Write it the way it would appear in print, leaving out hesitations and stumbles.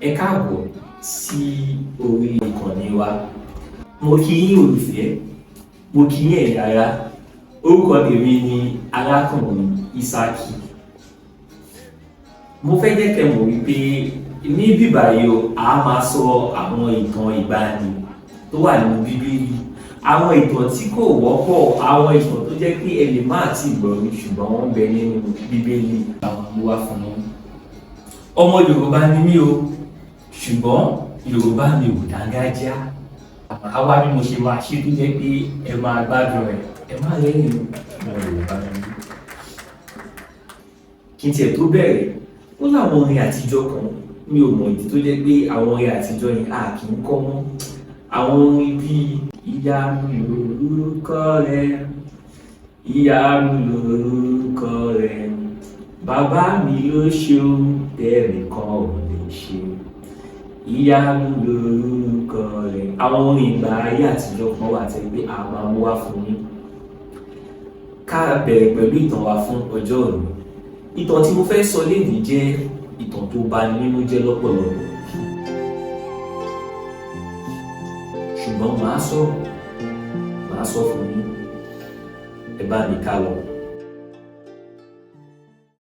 Ẹ káàbọ̀ sí orí ìkànnì wa. Mo kí yín olùfẹ́, mo kí yín ẹ̀yin ará. Orúkọ tèmi ni arákùnrin Ísákì. Mo fẹ́ jẹ́ kẹ́ mọ̀ wípé ní bíbáyìí o, a máa sọ àwọn ìtàn ìgbàanì tó wà nínú Bíbélì, àwọn ìtàn tí kò wọ́pọ̀, àwọn ìtàn tó jẹ́ pé ẹ lè má tíì gbọ́ rí ṣùgbọ́n wọ́n ń bẹ nínú Bíbélì. Àwọn mú wá fún yín. Ọmọ Yorùbá ni mí o, ṣùgbọ́n Yorùbá mi ò dángájíá. Àá wá bí mo ṣe máa ṣe tó jẹ́ pé ẹ máa gbádùn rẹ̀. Ẹ má rẹ́rìn o, ọmọ Yorùbá ni mí. Kí n tiẹ̀ tó bẹ̀rẹ̀, ó láwọn orin àtijọ́ kan, mi ò mọ̀ ìdí tó jẹ́ pé àwọn orin àtijọ́ yẹn a kì í kọ́ mọ́. Àwọn orin bíi ìyanu lorúkọ rẹ̀, ìyanu lorúkọ rẹ̀, bàbá mi ló ṣe ohun tẹ́nìkan ò lè ṣe, ìyanu lorúkọ rẹ̀. Àwọn orin ìgbà ayé àtijọ́ kan wà tẹ́ pé a máa mú wá fún yín. Ká bẹ̀rẹ̀ pẹ̀lú ìtàn wa fún ọjọ́ òní. Ìtàn tí mo fẹ́ sọ lénìí jẹ́ ìtàn tó bani nínú jẹ́ lọ́pọ̀lọpọ̀. Ṣùgbọ́n màá sọ fún yín. Ẹ bá mi ká lọ.